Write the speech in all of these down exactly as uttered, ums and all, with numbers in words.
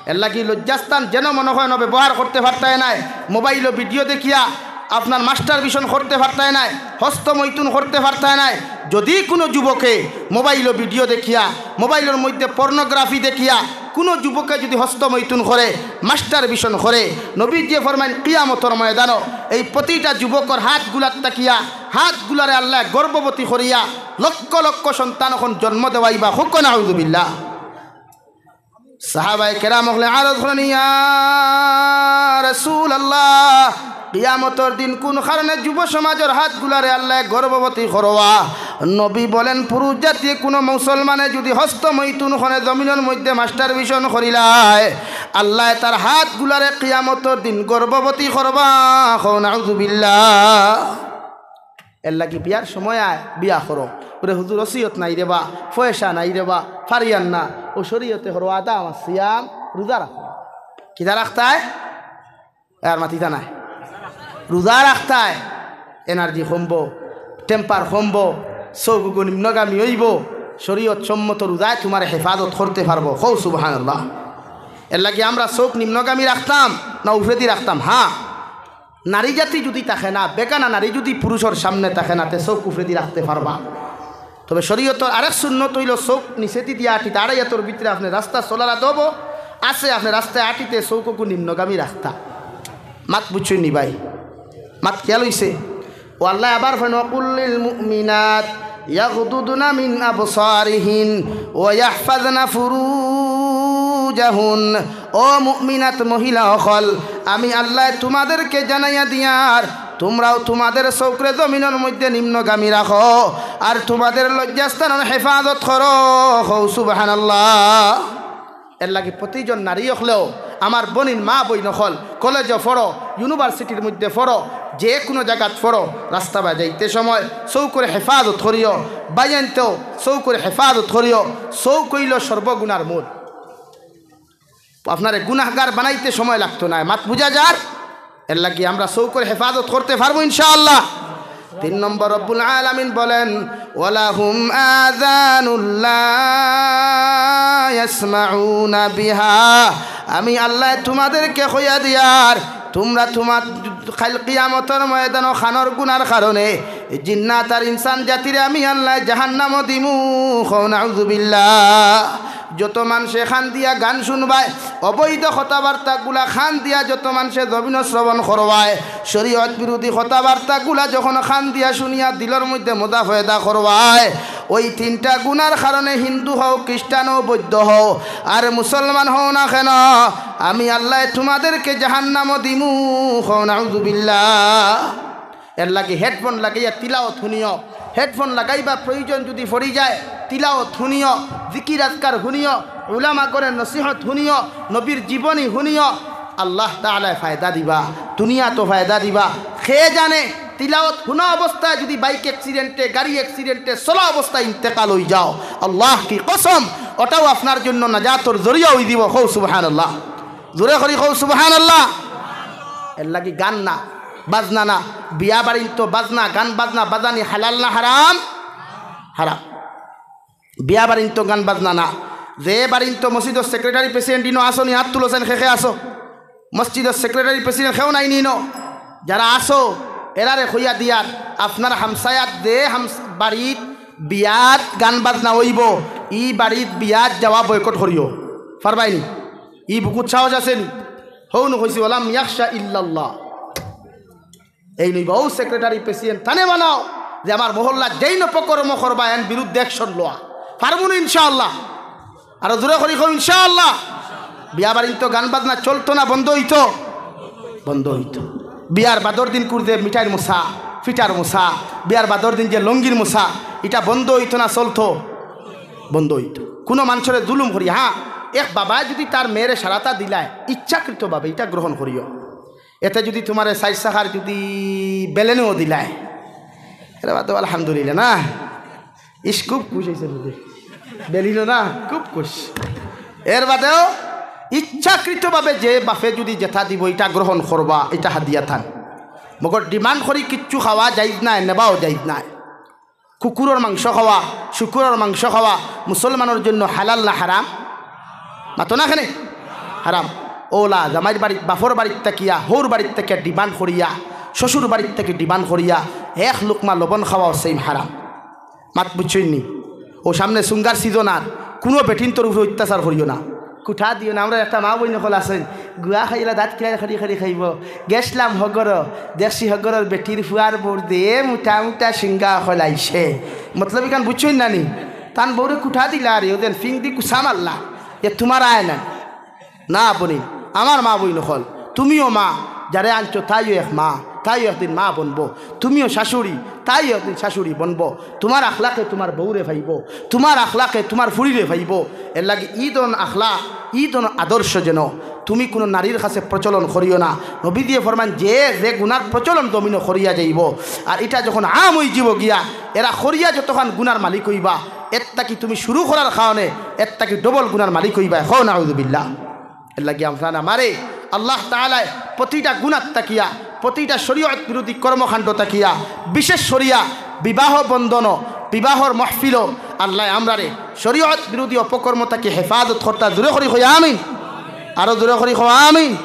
এরলাগি লজ্জাস্থান যেন মনে হয় না ব্যবহার করতে পারতায় নায়। মোবাইলো ভিডিও দেখিয়া আপনার মাস্টারবেশন করতে পারতায় নায়, হস্তমৈথুন করতে পারতায় নায়। যদি কোনো যুবকে মোবাইলো ভিডিও দেখিয়া, মোবাইলর মধ্যে পর্নোগ্রাফি দেখিয়া কোনো যুবকে যদি হস্তমৈথুন করে, মাস্টারবেশন করে, নবীজিয়ে ফরমাইন, কিয়ামতর ময়দানো এই প্রতিটা যুবকর হাতগুলাত থাকিয়া, হাতগুলারে আল্লায় গর্ভবতী করিয়া লক্ষ লক্ষ সন্তান অখন জন্ম দেওয়াইবা। কউক্কা নাউজুবিল্লাহ। সাহাবায়ে কেরাম অকলে আরজ করইন, ইয়া রাসূলুল্লাহ, কিয়ামতর দিন কুন কারণে যুব সমাজর হাতগুলারে আল্লায় গর্ভবতী করবা? নবী বলেন, পুরুষ জাতিয়ে কুনু মুসলমানে যদি হস্তমৈথুন করে, জমিনর মধ্যে মাস্টারবেশন করিলায়, আল্লায় তার হাতগুলারে কিয়ামতর দিন গর্ভবতী করবা। কও নাউজুবিল্লাহ। এরলাগি বিয়ার সময় আয়, বিয়া করো। ওরে হুজুর, ওসিয়ত নাই রেবা, পয়সা নাই রেবা, পারিয়ার না। ও শরীয়তে করো আদা আমার সিয়াম, রোজা রাখো। কিতা রাখতায়? আর মাতিতা নায়। রোজা রাখতায়, এনার্জি কমবো, টেম্পার কমবো, চউখগু নিম্নগামী অইবো। শরীয়ত সম্মত রোজায় তুমারে হেফাজত করতে পারবো। কও সুবহানাল্লাহ। এরলাগি আমরা চউখ নিম্নগামী রাখতাম না উপরেদি রাখতাম? হ্যাঁ, নারী জাতি যদি থাকে না, বেগানা নারী যদি পুরুষর সামনে থাকে না, তে চউখ উপরেদি রাখতে পারবা। তবে শরীয়তর আরেক সুন্নত অইলো চউখ নিচেদি দিয়া আটিতা। আড়াই আতর ভিতরে আপনে রাস্তা চলার আদব আছে, আপনে রাস্তায় আটিতে চউখগু নিম্নগামী রাখতা। মাত বুঝছইন নি ভাই? মাত খিয়াল অইছে? ও আল্লায় আবার ফরমাইন, "ওয়া কুল্লিল মুমিনাত ইয়াগদুদনা মিন আবসারিহিন ওয়া ইয়াহফাজনা ফুরুজাহুন।" ও মুমিনাত মহিলা অকল, আমি আল্লায় তুমাদেরকে জানাইয়া দিয়ার, তুমরাও তুমাদের চউখরে জমিনর মধ্যে নিম্নগামী রাখো, আর তুমাদের লজ্জাস্থানর হেফাজত করো। কও সুবহানাল্লাহ। এরলাগি প্রতিজন নারী অকলেও, আমার বইন, মা বইন অকল, কলেজো পড়ো, ইউনিভার্সিটির মধ্যে পড়ো, যে কুনু জাগাত পড়ো, রাস্তাবায় যাইতে সময় চউখরে হেফাজত করিও, বাইয়াইন্তেও চউখরে হেফাজত করিও। চউখ অইলো সর্বগুনার মূল। আপনারে গুনাহগার বানাইতে সময় লাগতো নায়। মাত বুঝা যার? এরলাগি আমরা চউখরে হেফাজত করতে পারবো ইনশাআল্লাহ। তিন নম্বর, রব্বুল আলামিন বলেন, "ওয়ালাহুম আযানুল লা ইয়াসমাউনা বিহা।" আমি আল্লায় তুমাদেরকে কইয়া দিয়ার, তুমরা তুমার কাইল কিয়ামতর ময়দানো কানর গুনার কারণে জিন্নাত আর ইনসান জাতিরে আমি আল্লায় জাহান্নামো দিমু। কও নাউজুবিল্লাহ। যত মানষে কান দিয়া গান শুনবায়, অবৈধ কথাবার্তাগুলা কান দিয়া যত মানষে জমিনো শ্রবণ করবায়, শরীয়ত বিরোধী কথাবার্তাগুলা যখন কান দিয়া শুনিয়া দিলর মধ্যে মজা পয়দা করবায়, ওই তিনটা গুনার কারণে হিন্দু হও, খ্রিস্টান হও, বৌদ্ধ হও, আর মুসলমান হও না কেন, আমি আল্লায় তুমাদেরকে জাহান্নামো দিমু। কও নাউজুবিল্লাহ। এরলাগি হেডফোন লাগাইয়া তিলাওত হুনিও। হেডফোন লাগাইবার প্রয়োজন যদি পড়ি যায়, তিলাওত হুনিও, জিকির আজকার হুনিও, উলামাগণের নসিহত হুনিও, নবীর জীবনী হুনিও। আল্লাহ তাআলায় ফায়দা দিবা, দুনিয়াত ফায়দা দিবা। কে জানে, তিলাওত হুনা অবস্থায় যদি বাইক অ্যাক্সিডেন্টে, গাড়ি অ্যাক্সিডেন্টে, চলা অবস্থায় ইন্তেকাল অই যাও, আল্লাহ কি কসম, ওটাও আপনার জন্য নাজাতর জরিয়া অই দিবো। কও সুবহানাল্লাহ। জোরে করি কও সুবহানাল্লাহ। এরলাগি গান না, বাজনা না, বিয়া বাড়িন্তো বাজনা, গান বাজনা বাজানি হালাল না হারাম? হারাম। বিয়া বাড়িন্তো গান বাজনা না। যে বাড়িন্তো মসজিদর সেক্রেটারি প্রেসিডেন্ট ইনো আছো নি, আত তুলো চাইন, কে কে আছো? মসজিদর সেক্রেটারি প্রেসিডেন্ট কেউ নাই নি ইনো? যারা আছো, এরারে কইয়া দিয়ার, আপনার হামসায়াত যে হামস-, বাড়িত বিয়াত গান বাজনা অইবো, ই বাড়িত বিয়াত যাওয়া বয়কট করিও। পারবায় নি? ই বুকুত সাহস আছে নি? হউ নু কইছি, "ওয়ালাম ইয়াখশা ইল্লাল্লাহ।" এইন অইবা, অউ সেক্রেটারি প্রেসিডেন্ট তানে বানাও যে আমার মহল্লাত যেইন অপকর্ম করবা, এন বিরুদ্ধে অ্যাকশন লওয়া। পারমু নু ইনশাআল্লাহ? আরো জোরে করি কও ইনশাআল্লাহ। বিয়া বাড়িন্তো গান বাজনা চলতো না বন্ধ অইতো? বন্ধ অইতো। বিয়ার বাদর দিন কুরদে মিঠাইর মুসা, ফিটার মুসা, বিয়ার বাদর দিন যে লুঙ্গির মুসা, ইটা বন্ধ অইতো না চলতো? বন্ধ অইতো। কুনু মানষরে জুলুম করি, হ্যাঁ, এক বাবায় যুদি তার মেয়েরে সারাটা দিলায়, ইচ্ছাকৃতভাবে ইটা গ্রহণ করিও। এতে যুদি তুমারে চাইর চাকার যুদি বেলেনোও দিলায়, এর বাদেও আলহামদুলিল্লাহ না, ইস, খুব খুশ অইছে বুঝি। বেলিনো না, খুব খুশ। এর বাদেও ইচ্ছাকৃতভাবে যে বাপে যুদি যেটা দিবো, ইটা গ্রহণ করবা, ইটা হাদিয়া থান। মগর ডিমান্ড করি কিচ্ছু খাওয়া জাইজ নায়, নেবাও জাইজ নায়। কুকুরর মাংস খাওয়া, শুকুরর মাংস খাওয়া মুসলমানর জন্য হালাল না হারাম? মাতো না কেনে? হারাম। অউলা জামাইর বাড়ি, বাফর বাড়িত থাকিয়া, হউর বাড়িত থাকিয়া ডিমান্ড করিয়া, শ্বশুর বাড়িত থাকি ডিমান্ড করিয়া এক লুকমা লবণ খাওয়াও সেম হারাম। মাত বুঝছইন নি? অউ সামনে সুঙ্গার সিজন, আর কুনু বেটিন্তর উপরে অত্যাচার করিও না, কুঠা দিও না। আমরার একটা মা বইন অকল আছইন, গুয়া খাইলা দাঁত কিলাই খাড়ি খাড়ি খাইবো। গেছলাম হগরো, দেখছি হগরর বেটির ফুয়ার বউর দে মুটা মুটা সিঙ্গা অকল আইছে। মতলব ইখান বুঝছইন না নি? তান বউরে কুঠা দিলা, আর অউ যেন ফিং দি কুসা মারলা, এ তুমার আয় না। না বইন, আমার মা বইন অকল, তুমিও মা, যারে আনছো তাইও এক মা, তাইও একদিন মা বনবো। তুমিও শাশুড়ি, তাইও একদিন শাশুড়ি বনবো। তুমার আখলাকে তুমার বউরে পাইবো, তুমার আখলাকে তুমার ফুড়িরে পাইবো। এরলাগি ই ধরন আখলাক, ই ধরন আদর্শ যেন তুমি কুনু নারীর কাছে প্রচলন করিও না। নবীজিয়ে ফরমাইন, যে যে গুনার প্রচলন জমিনো করিয়া যাইবো, আর ইটা যখন আম অইযিবো গিয়া, এরা করিয়া যতখান গুনার মালিক অইবা, এর থাকি তুমি শুরু করার কারণে এর থাকি ডবল গুনার মালিক অইবা। কও নাউজুবিল্লাহ। এরলাগি আমরারে আমারে আল্লাহ তাআলায় প্রতিটা গুনাত থাকিয়া, প্রতিটা শরীয়ত বিরোধী কর্মকাণ্ড থাকিয়া, বিশেষ করিয়া বিবাহ বন্ধন, বিবাহর মাহফিল, আল্লায় আমরারে শরীয়ত বিরোধী অপকর্ম থাকি হেফাজত করতা। জোরে করি কই আমিন, আরো জোরে করি কই আমিন।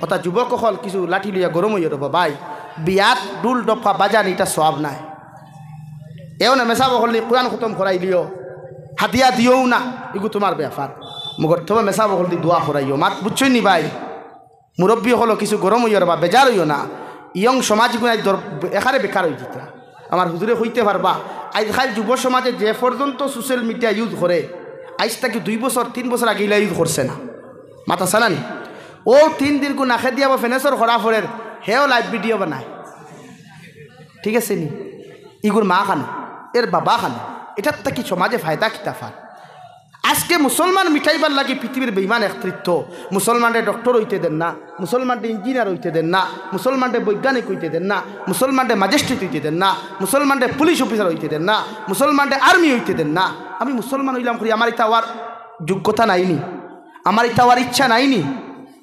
অতা যুবক অকল কিছু লাঠি লইয়া গরম অইও রে বাবাই, বিয়াত ঢুল ডফা বাজানি ইটা সওয়াব নায়। এও না মেসাব অকলদি কুরআন খতম করাইলিও, হাদিয়া দিও না, ইগু তুমার ব্যাপার। মগর তবে মেসাব অকলদি দোয়া করাইও। মাত বুঝছইন নি ভাই? মুরব্বি অকল কিছু গরম অইও রে বা, বেজার অইও না। ইয়ং সমাজ ইগুন আইজ দর-, একারে বেকার অইযিতা। আমার হুজুরে কইতে পারবা, আইজকাইল যুব সমাজে যে পর্যন্ত social media use করে, আইজ থাকি দুই বছর, তিন বছর আগে ইলা use করছে না। মাত আছে না নি? অউ তিন দিন কু নাকে দিয়া বা ফেনেসর করা ফড়ের, হেও live video বানায়। ঠিক আছে নি? ইগুর মা কানো, এর বাবা কানো, ইটার থাকি সমাজে ফায়দা কিতা ফার? আজকে মুসলমান মিটাইবার লাগি পৃথিবীর বেইমান একত্রিত। মুসলমানরে ডক্টর অইতে দেন না, মুসলমানরে ইঞ্জিনিয়ার অইতে দেন না, মুসলমানরে বৈজ্ঞানিক অইতে দেন না, মুসলমানরে ম্যাজিস্ট্রেট অইতে দেন না, মুসলমানরে পুলিশ অফিসার অইতে দেন না, মুসলমানরে আর্মি অইতে দেন না। আমি মুসলমান অইলাম করি, আমার ইতা অওয়ার যোগ্যতা নাই নি? আমার ইতা অওয়ার ইচ্ছা নাই নি?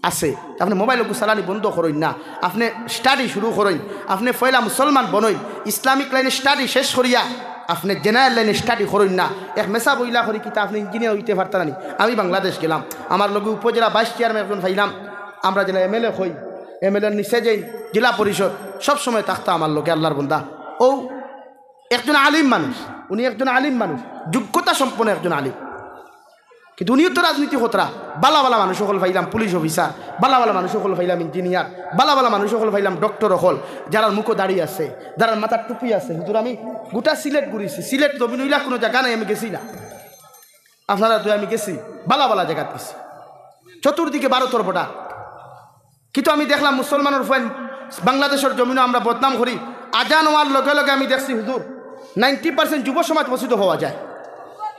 আছে। আপনে মোবাইল অগু চালানি বন্ধ করইন না, আপনে study শুরু করইন, আপনে পয়লা মুসলমান বনইন, ইসলামিক লাইনে study শেষ করিয়া আপনে general লাইনে study করইন না। এক মেসাব অইলা করি কিতা আপনে ইঞ্জিনিয়ার অইতে পারতা না নি? আমি বাংলাদেশ গেলাম, আমার লগে উপজেলা ভাইস চেয়ারম্যান একজন পাইলাম, আমরা যেলা এমএলএ কই, এমএলএর নিচে যাই, জেলা পরিষদ, সব সময় থাকতা আমার লগে আল্লার বন্দা। অউ একজন আলিম মানুষ, উনি একজন আলিম মানুষ, যোগ্যতা সম্পন্ন একজন আলিম। কিন্তু উনিও তো রাজনীতি করতরা, বালা বালা মানুষ অকল পাইলাম, পুলিশ অফিসার, বালা বালা মানুষ অকল পাইলাম, ইঞ্জিনিয়ার, বালা বালা মানুষ অকল পাইলাম, ডক্টর অকল, যারার মুখো দাড়ি আছে, যারার মাথার টুপি আছে। হুজুর, আমি গোটা সিলেট ঘুরিছি, সিলেট জমিনো ইলা কুনু জাগা নাই আমি গেছি না। আপনারার দুয়াই আমি গেছি, বালা বালা জাগাত গেছি, চতুর্দিকে ভারতর বর্ডার। কিন্তু আমি দেখলাম মুসলমানর ফুয়াইন বাংলাদেশর জমিনো আমরা বদনাম করি। আজান অওয়ার লগে লগে আমি দেখছি হুজুর, ninety percent যুব সমাজ মসজিদো পাওয়া যায়।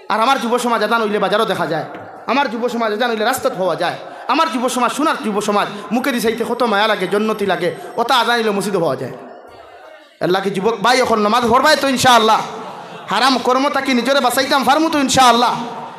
আর আমার যুব সমাজ আজান অইলে বাজারো দেখা যায়, আমার যুব সমাজ আজান অইলে রাস্তাত পাওয়া যায়, আমার যুব সমাজ, সোনার যুব সমাজ, মুখেদি চাইতে কত মায়া লাগে, জন্নতি লাগে, অতা আজান অইলে মসজিদো পাওয়া যায়। এরলাগি যুবক ভাই, অখন নমাজ পড়বায় তো ইনশাআল্লাহ? হারাম কর্ম থাকি নিজরে বাঁচাইতাম পারমু তো ইনশাআল্লাহ?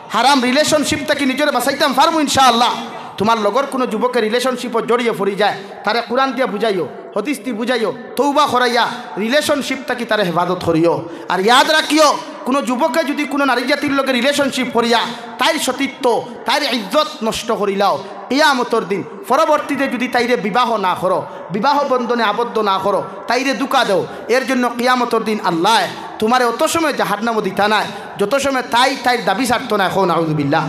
হারাম relationship থাকি নিজরে বাঁচাইতাম পারমু ইনশাআল্লাহ? তুমার লগর কুনু যুবকে relationship-ও জড়িয়ে পড়ি যায়, তারে কুরআন দিয়া বুঝাইও, হাদিস দি বুঝাইও, তওবা করাইয়া relationship থাকি তারে হেফাজত করিও। আর ইয়াদ রাখিও, কুনু যুবকে যুদি কুনু নারী জাতির লগে relationship করিয়া তাইর সতীত্ব, তাইর ইজ্জত নষ্ট করিলাও, কিয়ামতর দিন পরবর্তীতে যুদি তাইরে বিবাহ না করো, বিবাহ বন্ধনে আবদ্ধ না করো, তাইরে ধুকা দেও, এর জন্য কিয়ামতর দিন আল্লায় তুমারে অত সময় জাহান্নামো দিতা নায়, যত সময় তাই তাইর দাবি ছাড়তো নায়। কও নাউজুবিল্লাহ।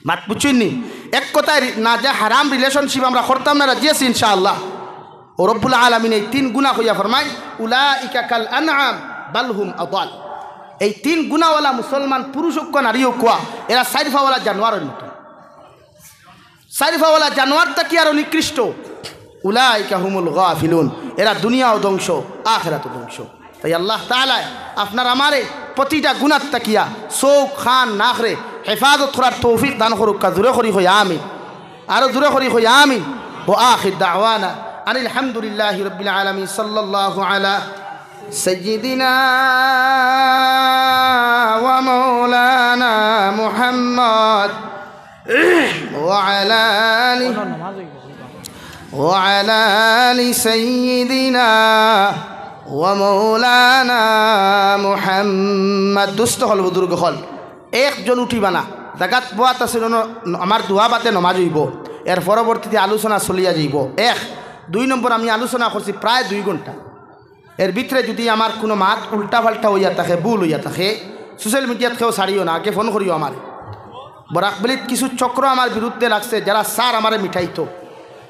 মাত বুঝছইন নি? এক কথায় রি-, না, যে হারাম relationship আমরা করতাম না, রাজি আছি ইনশাআল্লাহ। অউ রব্বুল আলামিন এই তিন গুনা কইয়া ফরমাইন, "উলাইকা কাল আনআম বাল হুম আদাল।" এই তিন গুনাওয়ালা মুসলমান পুরুষ অউক্কা, নারী অউক্কা, এরা চাইর পাওয়ালা জানোয়ারর মতো। চাইর পাওয়ালা জানোয়ার থাকি আরো নিকৃষ্ট। উলাইকা হুমুল গাফিলুন, এরা দুনিয়াও ধ্বংস, আখিরাতও ধ্বংস। তাই আল্লাহ তাআলায় আপনার আমারে প্রতিটা গুনাত থাকিয়া চউখ, কান, নাকরে হেফাজত করার তৌফিক দান করউক্কা। জুরে করি কই আমিন, আরো জুরে করি কই আমিন। ওয়া আখির দাওয়ানা আনিল হামদুলিল্লাহি রাব্বিল আলামিন। সাল্লাল্লাহু আলা সাইয়্যিদিনা ওয়া মাওলানা মুহাম্মদ ওয়া আলা আলি, ওয়া আলা আলি সাইয়্যিদিনা ওয়া মাওলানা মুহাম্মদ। দোস্ত অকল, বুজুর্গ অকল, একজন উঠিবা না, জাগাত বওয়াত আছে, অনো আমার দোয়া বাদে নমাজ অইবো, এর পরবর্তীতে আলোচনা চলিয়া যাইবো। এক। দুই নম্বর, আমি আলোচনা করছি প্রায় দুই ঘন্টা। এর ভিতরে যদি আমার কুনু মাত উল্টা-পাল্টা অইয়া থাকে, ভুল অইয়া থাকে, social media-ত কেউ ছাড়িও না, আগে ফোন করিও আমারে। বরাকবেলিত কিছু চক্র আমার বিরুদ্ধে লাগছে, যারা চার আমারে মিটাইতো,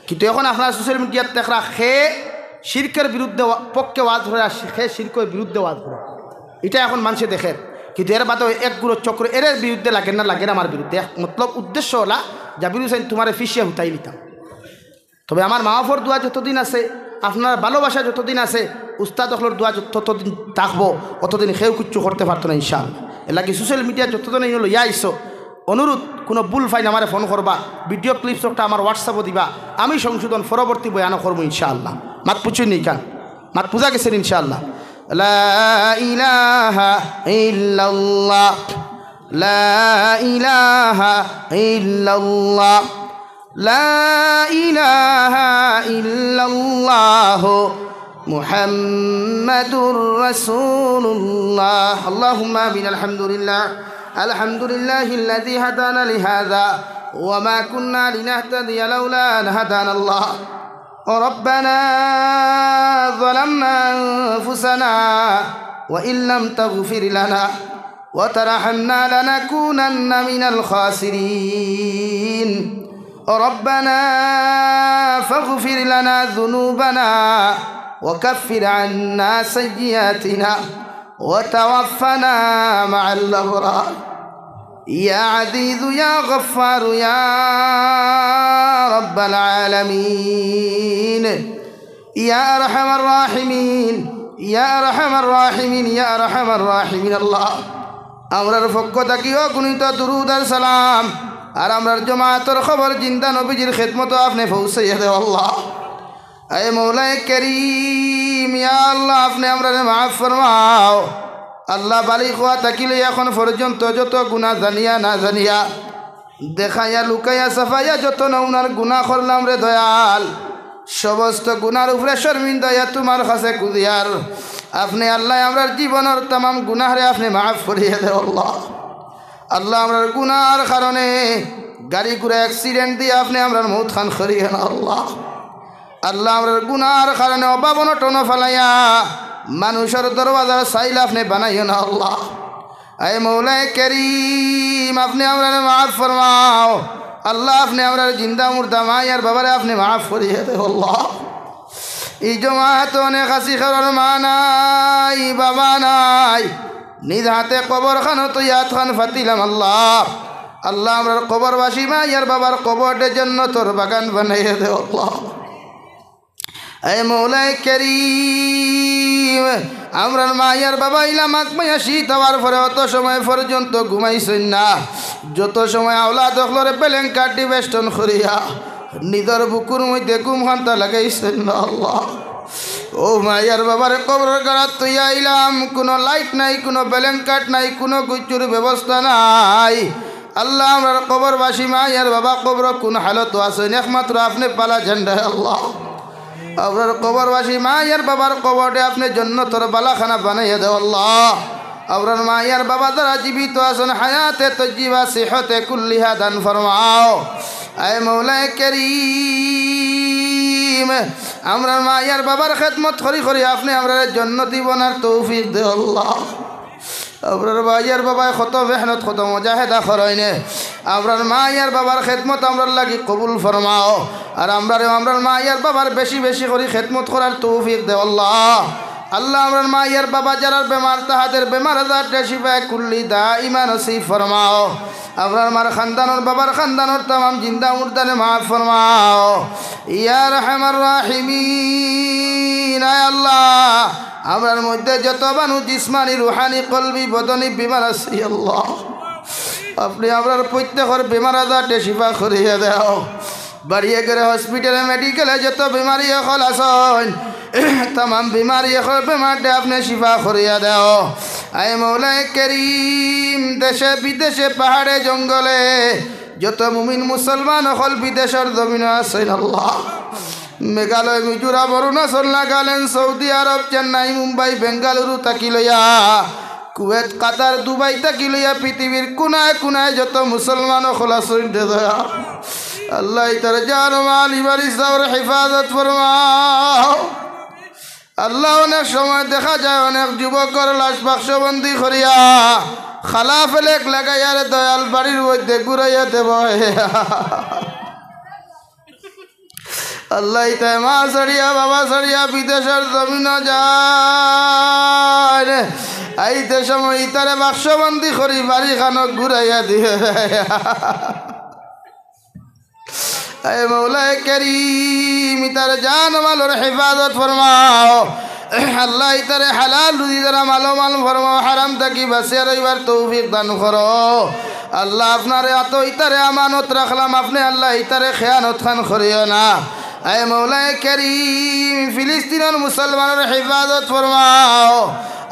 কিন্তু এখন আপনারা social media-ত দেখরা, হে শিরকের বিরুদ্ধে ওয়া-, পক্ষে ওয়াজ করে, আর হে শিরকের বিরুদ্ধে ওয়াজ করে। ইটা এখন মানষে দেখের, কিন্তু এর বাদে এক গুরু চক্র এর বিরুদ্ধে লাগের না, লাগের আমার বিরুদ্ধে। এক মতলব উদ্দেশ্য অইলা, জাবির হুসাইন তুমারে ফিসিয়া হুতাই নিতাম। তবে আমার মা বাফর দোয়া যতদিন আছে, আপনারার ভালোবাসা যতদিন আছে, উস্তাদ অকলর দোয়া যত-, ততদিন থাকবো, অতদিন কেউ কিচ্ছু করতে পারতো না ইনশাআল্লাহ। এর লাগি social media যতজনে ইনো লইয়া আইছো, অনুরোধ, কুনু ভুল পাইন আমারে ফোন করবা, video clips একটা আমার WhatsApp-ও দিবা, আমি সংশোধন পরবর্তী বয়ানও করমু ইনশাআল্লাহ। মাত বুঝছইন নি কান? মাত বুঝা গেছে নি ইনশাআল্লাহ? লা ইলাহা ইল্লাল্লাহ, লা ইলাহা ইল্লাল্লাহ, লা ইলাহা ইল্লাল্লাহ, মুহাম্মাদুর রাসূলুল্লাহ। আল্লাহুম্মা আমিন। আলহামদুলিল্লাহ। আলহামদুলিল্লাহিল্লাযী হাদানা লিহাযা ওয়া মা কুন্না লিনাহতাদিয়া লাউলা আন হাদানাল্লাহ। ربنا ظلمنا أنفسنا وإن لم تغفر لنا وترحمنا لنكونن من الخاسرين. ربنا فاغفر لنا ذنوبنا وكفر عنا سيئاتنا وتوفنا مع الأبرار. يا عزيز يا غفار يا رب العالمين. ইয়া আরহামার রাহিমিন, ইয়া আরহামার রাহিমিন, ইয়া আরহামার রাহিমিন। আল্লাহ, আমরার পক্ষ থাকি অগণিত দুরূদ আর সালাম, আর আমরার জমাতর কবর জিন্দা নবীজির খেদমতো আপনে পৌঁছাইয়া দেও আল্লাহ। এ মৌলায়ে করিম, ইয়া আল্লাহ, আপনে আমরারে মাফ ফরমাও। আল্লাহ, বালিগ অওয়া থাকি লইয়া এখন পর্যন্ত যত গুনা জানিয়া না জানিয়া দেখাইয়া, লুকাইয়া, ছাপাইয়া যত নমুনার গুনা করলাম রে দয়াল, সমস্ত গুনার উপরে শর্মিন্দা অইয়া তুমার কাছে কুদিয়ার। আপনে আল্লাহ আমরার জীবনর তামাম গুনারে আপনে মাফ করিয়া দেও আল্লাহ। আল্লাহ, আমরার গুনার কারণে গাড়ি ঘোড়া accident দিয়া আপনে আমরার মউত খান করিও না আল্লাহ। আল্লাহ, আমরার গুনার কারণে অভাব অনটনো ফালাইয়া মানুষর দরওয়াজার সাইল আপনে বানাইও না আল্লাহ। আয় মৌলায় করিম, আপনে আমরারে মাফ ফরমাও। আল্লাহ, আপনে আমরার জিন্দা মুর্দা মাই আর বাবারে আপনে মাফ করিয়া দেও আল্লাহ। ই জমাত অনেক আছি, কারোর মা নাই, বাবা নাই, নিজ হাতে কবর খানো তো ইয়াত খান ফাতিলাম আল্লাহ। আল্লাহ, আমরার কবরবাসী মাই আর বাবার কবররে জন্নতর বাগান বানাইয়া দেও আল্লাহ। এ মৌলায় করিম, আমরার মাই আর বাবা ইলা মাঘ মাইয়া শীত আওয়ার পরে অত সময় পর্যন্ত ঘুমাইছইন না। যত সময় আওলাদ অকলরে বেলেঙ্কাটি বেষ্টন করিয়া নিজর বুকুর মধ্যে ঘুম খান্তা লাগাইছইন না আল্লাহ। ও মাই আর বাবার কবরর গাড়াত থইয়া আইলাম, কুনু light নাই, কুনু বেলেঙ্কাট নাই, কুনু গুচ্ছুর ব্যবস্থা নাই। আল্লাহ, আমরার কবরবাসী মাই আর বাবা কবরো কুন হালতো আছইন, একমাত্র আপনে পালা জানরা আল্লাহ। আমরার কবরবাসী মাই আর বাবার কবররে আপনে জন্নতর বালাখানা বানাইয়া দেও আল্লাহ। আমরার মাই আর বাবা যারা জীবিত আছইন, হায়াতে তৈয়্যিবা, সিহতে কুল্লিহা দান ফরমাও। আয় মৌলায় করিম, আমরার মাই আর বাবার খেদমত করি করি আপনে আমরারে জন্নতি বনার তৌফিক দেও আল্লাহ। আমরার মাই আর বাবায় কত মেহনত, কত মুজাহেদা করইনে। আমরার মাই আর বাবার খেদমত আমরার লাগি কবুল ফরমাও। আর আমরারেও আমরার মাই আর বাবার বেশি বেশি করি খেদমত করার তৌফিক দেও আল্লাহ। আল্লাহ, আমরার মাই আর বাবা যারার বেমার, তাহাদের বেমার আজাররে শিফায়ে কুল্লি দাইমা নসিব ফরমাও। আমরার মার খানদানর, বাবার খানদানর তামাম জিন্দা মুর্দারে মাফ ফরমাও। ইয়া আরহামার রাহিমিন, আয় আল্লাহ, আমরার মধ্যে যত মানুষ জিসমানি, রুহানি, কলবি, বদনি বিমার আছি আল্লাহ, আপনে আমরার প্রত্যেকর বেমার আজাররে শিফা করিয়া দেও। বাড়িয়ে ঘরে, হসপিটালে, মেডিকেলে যত বেমারি অকল আছইন, তামাম বেমারি অকল, বেমাররে আপনে শিফা করিয়া দেও। আয় মৌলায় করিম, দেশে বিদেশে, পাহাড়ে জঙ্গলে যত মুমিন মুসলমান অকল বিদেশর জমিনো আছইন আল্লাহ, মেঘালয়, মিজোরাম, অরুণাচল, নাগাল্যান্ড, সৌদি আরব, চেন্নাই, মুম্বাই, বেঙ্গালুরু থাকি লইয়া কুয়েত, কাতার, দুবাই থাকি লইয়া পৃথিবীর কুনায় কুনায় যত মুসলমান অকল আছইন রে দয়া, আল্লাহ ইতার জান মাল ইবার ইজ্জতর হেফাজত ফরমাও। আল্লাহ, অনেক সময় দেখা যায় অনেক যুবকর লাশ বাক্সবন্দি করিয়া খালা ফেলেক লাগাইয়া রে দয়াল বাড়ির মধ্যে ঘুরাইয়া দেওয়া হয়। আল্লাহ, ইতায় মা ছাড়িয়া বাবা ছাড়িয়া বিদেশর জমিনো যায়, আইতে সময় ইতারে বাক্সবন্দি করি বাড়ি খানো ঘুরাইয়া দিয়ে। আয় মৌলায় করিম, ইতার জান মালর হেফাজত ফরমাও। আল্লাহ, ইতারে হালাল রুজি দ্বারা মালামাল ফরমাও, হারাম থাকি বাঁচিয়া রইবার তৌফিক দান করো। আল্লাহ, আপনার আতো ইতারে আমানত রাখলাম, আপনে আল্লাহ ইতারে খেয়ানত খান করিও না। আয় মৌলায় করিম, ফিলিস্তিনর মুসলমানর হেফাজত ফরমাও।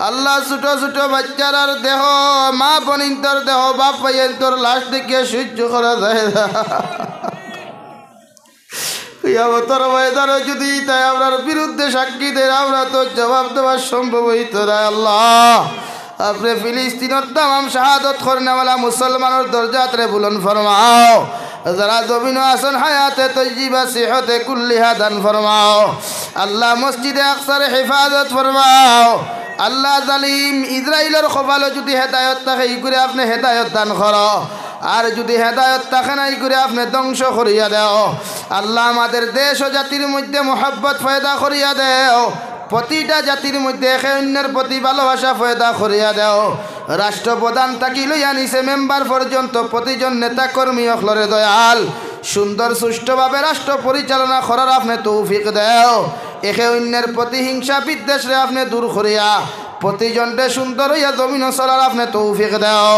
আল্লাহ, ছোট ছোট বাচ্চারার দেহ, মা বনিন্তর দেহ, বাপ ভাইয়ান্তর লাশ দেখিয়া সহ্য করা যায় না। কিয়ামতর ময়দানো যদি তাই আমরার বিরুদ্ধে সাক্ষী দের, আমরা তো জবাব দেওয়ার সম্ভব হইতো না। আল্লাহ, আপনে ফিলিস্তিনর তামাম শাহাদত করনেওয়ালা মুসলমানর দরজাতরে বুলন্দ ফরমাও। যারা জমিনো আছইন হায়াতে তৈয়বা সিহতে কুল্লিহা দান ফরমাও। আল্লাহ, মসজিদে আকসার হেফাজত ফরমাও। আল্লাহ, জালিম ইসরাইলর কপালো যদি হেদায়ত থাকে, ই করে আপনে হেদায়ত দান করো। আর যদি হেদায়ত থাকে না, ই করে আপনে ধ্বংস করিয়া দেও। আল্লাহ, আমাদের দেশ ও জাতির মধ্যে মহব্বত পয়দা করিয়া দেও। প্রতিটা জাতির মধ্যে একে অন্যের প্রতি ভালোবাসা পয়দা করিয়া দেও। রাষ্ট্রপ্রধান থাকি লইয়া নিচে মেম্বার পর্যন্ত প্রতিজন নেতা কর্মী অকলরে দয়াল সুন্দর সুষ্ঠুভাবে রাষ্ট্র পরিচালনা করার আপনে তৌফিক দেও। একে অন্যের প্রতি হিংসা বিদ্বেষরে আপনে দূর করিয়া প্রতিজনরে সুন্দর হইয়া জমিনো চলার আপনে তৌফিক দেও।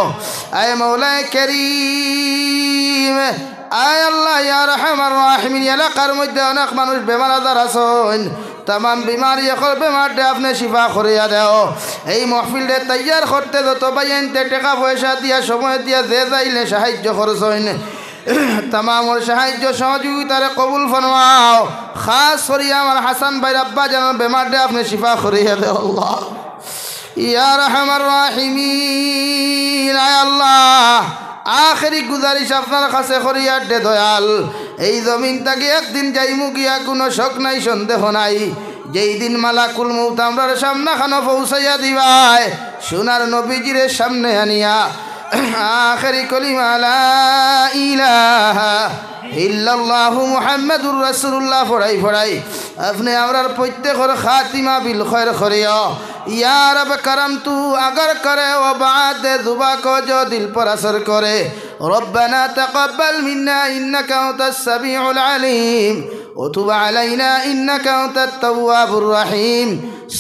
আয় মৌলায় করিম, আয় আল্লাহ, ইয়া আরহামার রাহিমিন, এলাকার মধ্যে অনেক মানুষ বেমার আজার আছইন, তামাম বেমারি অকল বেমাররে আপনে শিফা করিয়া দেও। এই মহফিলরে তৈয়ার করতে যত ভাইয়াইন্তে টেকা পয়সা দিয়া, সময় দিয়া, যে যাইলে সাহায্য করছইন, তামামর সাহায্য সহযোগিতারে কবুল ফরমাও। খাস করি আমার হাসান ভাইর আব্বা জানর বেমাররে আপনে শিফা করিয়া দেও আল্লাহ। ইয়া আরহামার রাহিমিন, আয় আল্লাহ, আখেরি গুজারিশ আপনার কাছে করিয়ার দে দয়াল। এই জমিন থাকি একদিন যাইমু গিয়া, কুনু শক নাই, সন্দেহ নাই। যেই দিন মালাকুল মউত আমরার সামনাখানো পৌঁছাইয়া দিবায়, সোনার নবীজিরে সামনে আনিয়া আখেরি কলিমা লা ইলাহা ইল্লাল্লাহু মুহাম্মাদুর রাসূলুল্লাহ পড়াই পড়াই আপনে আমরার প্রত্যেকর খাতিমা বিল খয়র করিও। ইয়া রব করম তু আগর করে ও বাদ জুবা কো জো দিল পর আসর করে। ربنا تقبل منا إنك أنت السميع العليم وتب علينا إنك أنت التواب الرحيم.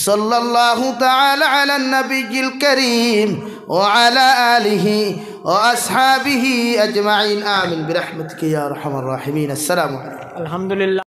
صلى الله تعالى على النبي الكريم وعلى آله وأصحابه أجمعين. آمين برحمتك يا أرحم الراحمين. السلام عليكم. আলহামদুলিল্লাহ।